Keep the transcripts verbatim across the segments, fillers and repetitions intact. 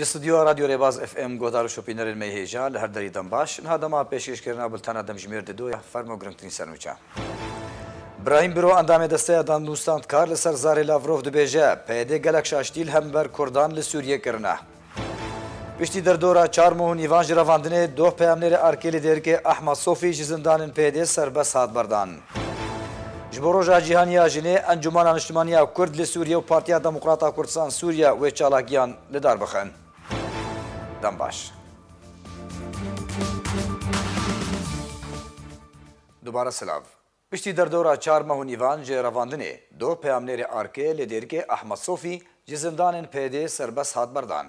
Li stûdyoya Radyo Rêbaz F M guhdar û şopînerên me hêja li her derî dem baş. Niha dema pêşkêşkirina bultena demjimêr dido ya, fermo girngtirîn sernûçe. Brahîm Biro, endamê Desteya Danûstan Kar li ser zarê Lavrov dibêje, P Y D gelek şaştî li hember Kurdan li Sûriyê kirine. Piştî derdora çar meh û nîvan ji revandinê, doh peyamnêrê Arkê li Dêrikê Ahmed Sofî ji zindanên P Y D serbest hat berdan. Ji bo Roja Cîhanî ya Jinê, Encûmena Niştimanî ya Kurd li Sûriye û Partiya Demokrata Kurdistan Sûriye wê çalakiyan li dar bixin. Dem baş. Dubare silav. Piştî derdora çar meh û nîvan ji revandinê, doh peyamnêrê Arkê li Dêrikê Ahmed Sofî ji zindanên P Y D serbest hat berdan.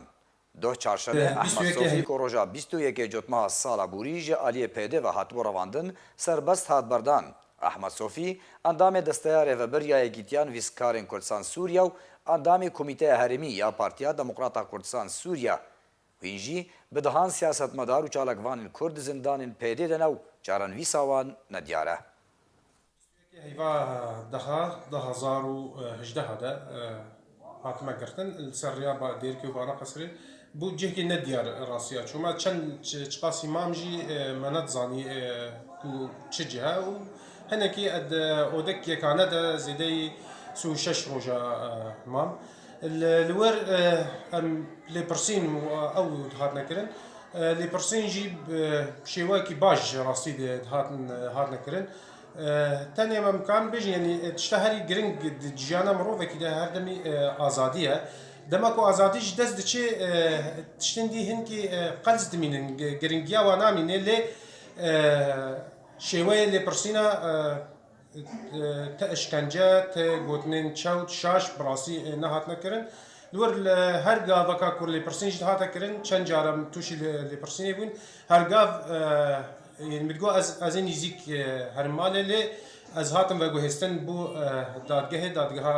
Doh çarşemê Ahmed Sofî, ku roja bîst û yekê Cotmeha sala borî ji aliyê P Y D ve hatibû revandin, serbest hat berdan. Ahmed Sofî, endamê Desteya Rêvebir ya Yekîtiyan Vîstkarên Kurdistan Sûriye û endamê Komîteya Herêmî ya Partiya Demokrata Kurdistan Sûriye, hîn jî bi dehan siyasetmedar û çalakvanên Kurd di zindanên P Y D de ne û çarenivîsa wan nediyar e. Heyva deha, du hezar û hejdeh de, e, hatime girtin. Li ser rêya ba-, Dêrikê û Bana Qesrê bû cihekî nediyar rastiya. Çûma çend çi-, çiqasî mam jî, e, me nedizanî, e, ku çi cih e û hinekî ed, e, odek yekane de zêdeyî sî û şeş roja, e, mam. Li, li wir, e, em lêpirsîn û, e, ew dihatine kirin. E, lêpirsîn jî bi şêweyekî baş rastî de dihatin, e, hatine kirin. E, tenê me mikan bêjin, yanî, e, tişta herî giring di jiyana mirovekî de her demî, e, azadî ye. Dema ku azadî ji dest diçe, e, tiştên dî hinkî, e, qels dimînin, gi-, giringiya wan namîne, lê, e, şêweyê lêpirsîna, e, e, ti işkence, ti gotinên çewt, şaş, bi rastî, e, nehatine kirin. Li wir li her gaveka ku lêpirsîn jî dihate kirin, çend cara min tûşî lê-, lêpirsînê bûn. Her gav, e, yên min digot, ez, ez ê nîzîk, e, herim malê, lê ez hatim veguhêstin bo, e, dadgehê, dadgeha,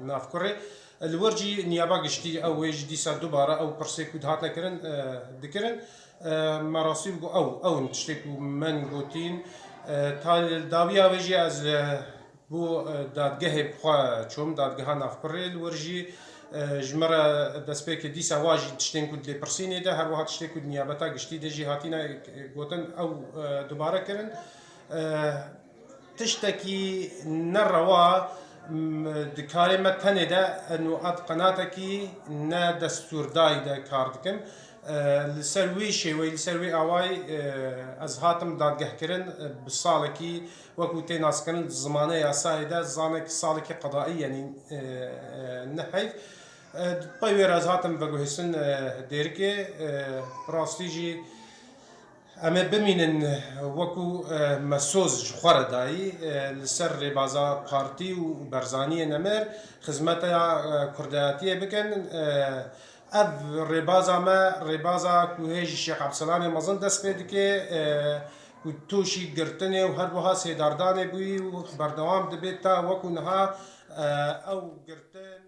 e, navkurê. Li wir jî niyaba giştî ew ê jî dîsa dubare ew pirsê ku dihatine kirin, e, dikirin. E, me rastî bigot ew, ew in tiştê ku min gotîn. E, ta li dawiya wê jî ez, e, bo, e, dadgehê bi xwe çûm, dadgeha navkurê li wir jî, e, ji min re destpêkê dîsa wa jî tiştên ku di lêpirsînê de, her wiha tiştê ku di niyabeta giştî de jî hatine, e, gotin ew, e, dubare kirin. E, Tiştekî nerewa, m, di karê me tenê de, ez û ed qenatekî ne destûrdayî de kar dikim. E, li ser wî şêweyî, li ser wî awayî, e, ez hatim dadgehkirin, e, bi salekî, wekû tê naskirin, di zimanê yasayê de zanek salekî qedaî, yanî, e, e, ne heyv. E, pey wê re ez hatim veguhêstin, e, Dêrikê, e, bi rastî jî, Em ê bimînin wekû, e, me soz ji xwe re dayî, e, li ser rêbaza partî û Barzaniyê Nemir xizmeta, e, kurdayetiyê bikin. E, ev rêbaza me, rêbaza ku hê ji Şêx Ebdulselamê Mezin dest pê dike, e, ku tûşî girtinê û her wiha sêdardanê bûyî û berdewam dibe ta wekû niha, e, ew girtin.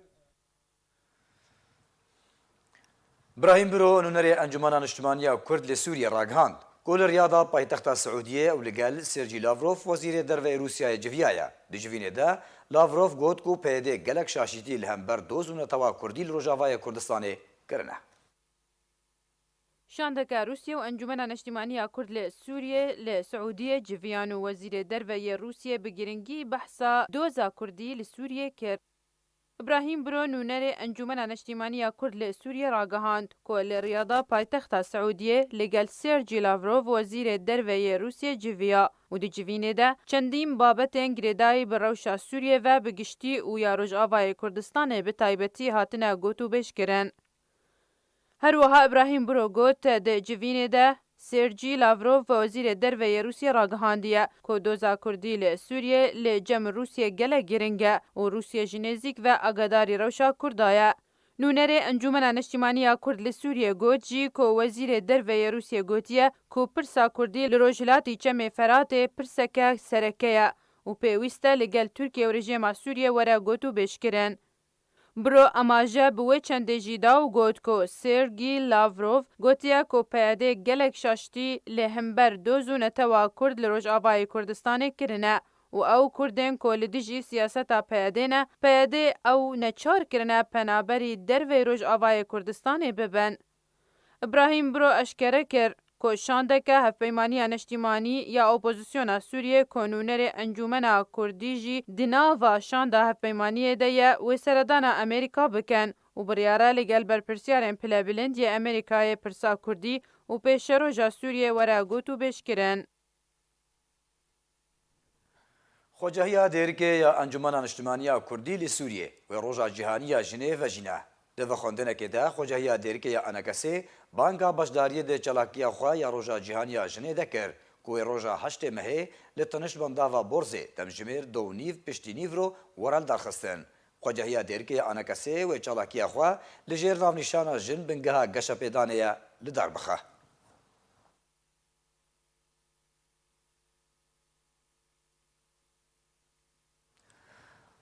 Brahîm Biro, nûnerê Encûmena Niştimanî ya Kurd li Sûriyê ragihand ku li Riyada paytexta Siûdiyê ew li gel Sergî Lavrov, wezîrê derve yê Rûsyayê civiyaye. Di civînê de Lavrov got ku P Y D gelek şaşîtî li hember doz û netewa Kurdî li Rojavayê Kurdistanê kirine. Şandeke Rûsya û Encûmena Neştîmanî ya Kurd li Sûriyê li Siûdiyê civiyan û wezîrê derve yê Rûsiyê bi giringî behsa doza Kurdî li Sûriyê kir. Îbrahîm Biro, nûnerê Encûmena Neştîmanî ya Kurd li Sûriyê ragihand ku li Riyada paytexta Siûdiyê li gel Sergî Lavrov, wezîrê derve yê Rûsiyê civiya û di civînê de çendîn babetên girêdayî bi rewşa Sûriyê ve bi giştî û ya Rojavayê Kurdistanê bi taybetî hatine gotûbêjkirin. Her wiha Îbrahîm Biro got, di civînê de Sergî Lavrov, wezîrê derve yê Rûsiyê ragihandiye ku doza Kurdî li Sûriyê li cem Rûsiyê gelek giring e û Rûsya ji nêzîk ve agadarî rewşa Kurda ye. Nûnerê Encûmena Neştîmanî ya Kurd li Sûriyê got jî ku wezîrê derve yê Rûsiyê gotiye ku pirsa Kurdî li Rojhilatî Çemê Feratê pirseke sereke ye û pêwîst e li gel Tirkiye û rejîma Sûriyê were gotûbêjkirin. Biro amaje bi wê çendê jî da û got ku Sergî Lavrov gotiye ku P Y D gelek şaştî li hember doz û netewa Kurd li Rojavayê Kurdistanê kirine û ew Kurdên ku li dijî siyaseta P Y D ne, P Y D ew neçar kirine penaberî derveyî Rojavayê Kurdistanê bibin. Îbrahîm Bro eşkere kir ku şandeke Hevpeymaniya Niştîmanî ya Opozisyona Sûriyê ku nûnerê Encûmena Kurdî jî di nava şanda hevpeymaniyê de ye, wê seredana Amerîka bikin û biryara li gel berpirsiyarên pilebilind yê Amerîkayê pirsa Kurdî û pêşeroja Sûriyê were gotûbêjkirin. Xwecehiya Dêrikê ya Encûmena Niştimanî ya Kurdî li Sûriyê wê Roja Cîhanî ya Jinê vejîne. Di vexwendinekê de Xwecehiya Dêrikê ya Enekesê banga beşdariyê di çalakiya xwe ya Roja Cîhanî ya Jinê de kir, ku wê roja heştê mehê li Tiniştbendava Borzê demjimêr do û nîv piştî nîvro were lidarxistin. Xwecehiya Dêrikê ya Enekesê wê çalakiya xwe li jêr navnîşana Jin bingeha geşepêdanê ye li dar bixe.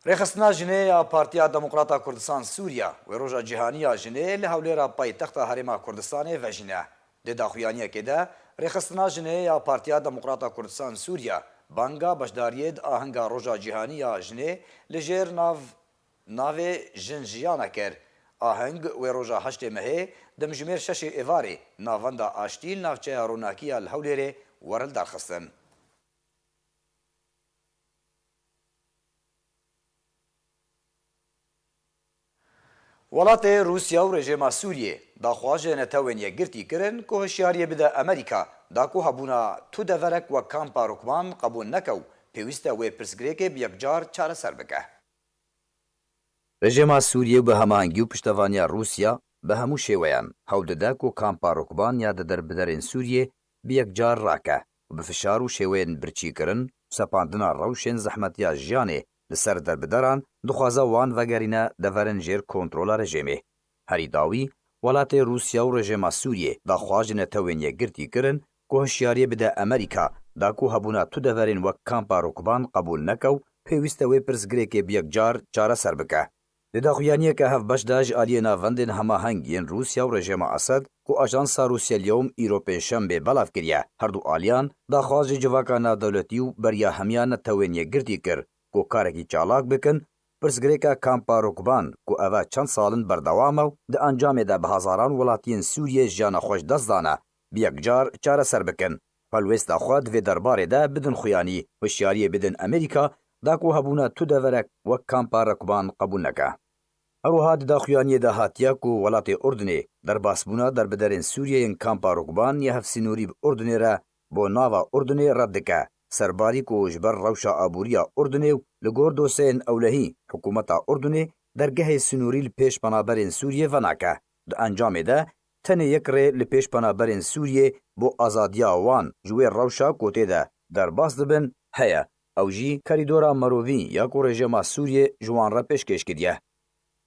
Rêxistina Jinê ya Partiya Demokrata Kurdistan Sûriya wê Roja Cîhanî ya Jinê li Hewlêra paytexta Herêma Kurdistanê vejîne. Di daxuyaniyekê de Rêxistina Jinê ya Partiya Demokrata Kurdistan Sûriya banga beşdariyê di ahenga Roja Cîhanî ya Jinê li jêr nav, navê Jin Jiyana kir. Aheng wê roja heştê mehê, demjimêr şeşê êvarê, navenda Aştî li navçeya Ronakî ya li Hewlêrê were lidarxistin. Welatê Rûsya û rejêma Sûriyê daxwaz ji Netewên Yekgirtî kirin ku hişyariyê bide Amerîka, da ku hebûna tu deverek wek kampa rûkban qebûl neke û pêwîst e wê pirsgirêkê bi yekcar çareser bike. Rejêma Sûriyê bi hemahengî û piştevaniya Rûsya bi hemû şêweyan hewl dide ku kampa rûkban ya di derbiderên Sûriyê bi yekcar rake û bi fişar û şêweyên birçîkirin û sepandina rewşên zehmetiya jiyanê li ser derbideran dixwaze wan vegerîne deverên jêr kontrola rejêmê. Herî dawî, welatê Rûsya û rejêma Sûriyê daxwaz ji Netewên Yekgirtî kirin ku hişyariyê bide Amerîka, da ku hebûna tu deverên wek kampa rûkban qebûl neke û pêwîst e wê pirsgirêkê bi yekcar çareser bike. Di daxuyaniyeke hevbeş de ji aliyê navendên hemaheng yên Rûsya û rejêma Esed ku ajansa Rûsya Liyewm îro pêncşembê belav kiriye, herdu aliyan daxwaz ji civaka navdewletî û beriya hemiya Netewên Yekgirtî kir ku karekî çalak bikin, pirsgirêka kampa rûkban ku ev e çend sal in berdewam e û di encamê de bi hezaran welatiyên Sûriyê jiyana xwe ji dest dane, bi yekcar çareser bikin. Helwêsta xwe di vê derbarê de bidin xuyanî, hişyariyê bidin Amerîka, da ku hebûna tu deverek wek kampa rûkban qebûl neke. Her wiha di daxuyaniyê de hatiye ku welatê Urdunê derbasbûna derbiderên Sûriyê yên kampa rûkban ya hevsînorî bi Urdunê re bo nava Urdunê red dike. Serbarî ku ji ber rewşa aborî ya Urdunê û li gor dosyeyên ewlehî hikûmeta Urdunê dergehê sînorî li pêş penaberên Sûriyê venake. Di encamê de tenê yek rê li pêş penaberên Sûriyê bo azadiya wan ji wê rewşa ku tê de derbas dibin heye. Ew jî kerîdora mirovî ya ku rejêma Sûriyê ji wan re pêşkêş kiriye.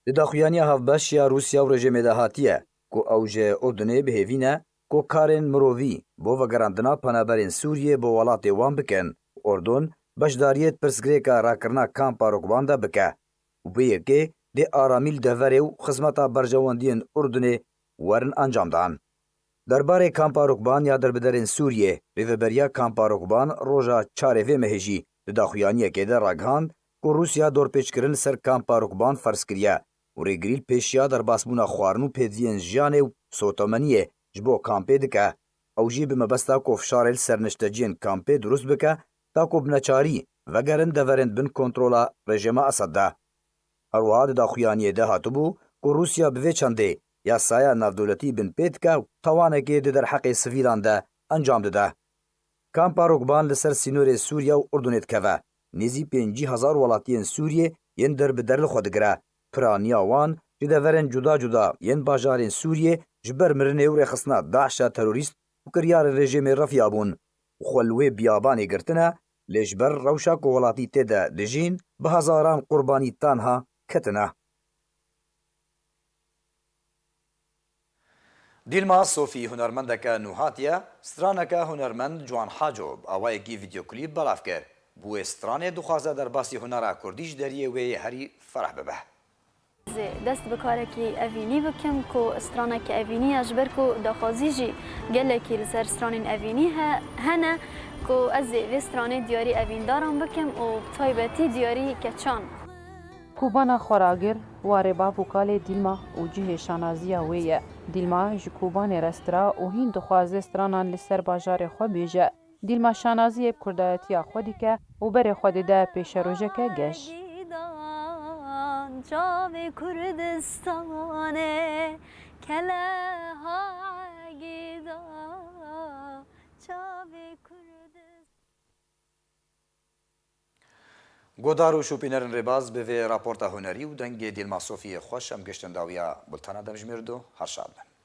Di daxuyaniya hevbeş ya Rûsya û rejêmê de hatiye ku ew ji Urdunê bi hêvî ne ku karên mirovî bo vegerandina penaberên Sûriyê bo welatê wan bikin û Urdun beşdariyê di pirsgirêka rakirina kampa rûkban de bike û bi yekê dê aramî li deverê û xizmeta berjewendiyên Urdunê werin encamdan. Derbarê kampa rûkban ya derbiderên Sûriyê, Rêveberiya Kampa Rûkban roja çarê vê mehê jî di daxuyaniyekê de ragihand ku Rûsya dorpêçkirin li ser kampa rûkban ferz kiriye û rêgirî li pêşiya derbasbûna xwarin û pêdiviyên jiyanê û sotemeniyê ji bo kampê dike. Ew jî bi mebesta ku fişarê li ser nişteciyên kampê dirust bike, ta ku bi neçarî vegerin deverên bin kontrola rejêma Esed de. Her wiha di daxuyaniyê de hatibû ku Rûsya bi vê çendê yasaya navdewletî binpê dike û tawanekê di derheqê sivîlan de encam dide. Kampa rûkban li ser sînorê Sûriye û Urdunê dikeve. Nêzî pêncî hezar welatiyên Sûriyê yên derbider li xwe digire. Piraniya wan ji deverên cuda cuda yên bajarên Sûriyê ji ber mirinê û rêxistina DAIŞa terorîst û kiryarên rejêmê refiyabûn û xwe li wê biyabanê girtine, lê ji ber rewşa ku welatî tê de dijîn, bi hezaran qurbanî tanha ketine. Dîlma Sofî hunermendeke nû hatiye, straneke hunermend Ciwan Haco bi awayekî vîdeoklîp belav kir. Bi wê stranê dixwaze derbasî hunera kurdî ji deriyê wê yê herî fereh bibe. Ez ê dest bi karekî evînî bikim ku straneke evînî ye, ji ber ku daxwazî jî gelekî li ser stranên evînî he-, hene ku ez ê vê stranê diyarî evîndaran bikim û bi taybetî diyarî keçan. Kûbana xwe ragir, Warê bav û kalê Dîlma û cihê şanaziya wê ye. Dîlma ji Kobanê re stira û hîn dixwaze stranan li ser bajarê xwe bêje. Dîlma şanaziyê bi kurdayetiya xwe dike û berê xwe dide pêşerojeke geş. Çavê Kurdistanê, keleha gîda, çavê Kurdistan. Godar û şopînerên rêbaz bi vê raporta hunerî û dengê Dîlma Sofiyê xweş em giştin dawiya bultena demjimêr du. Her şad bin.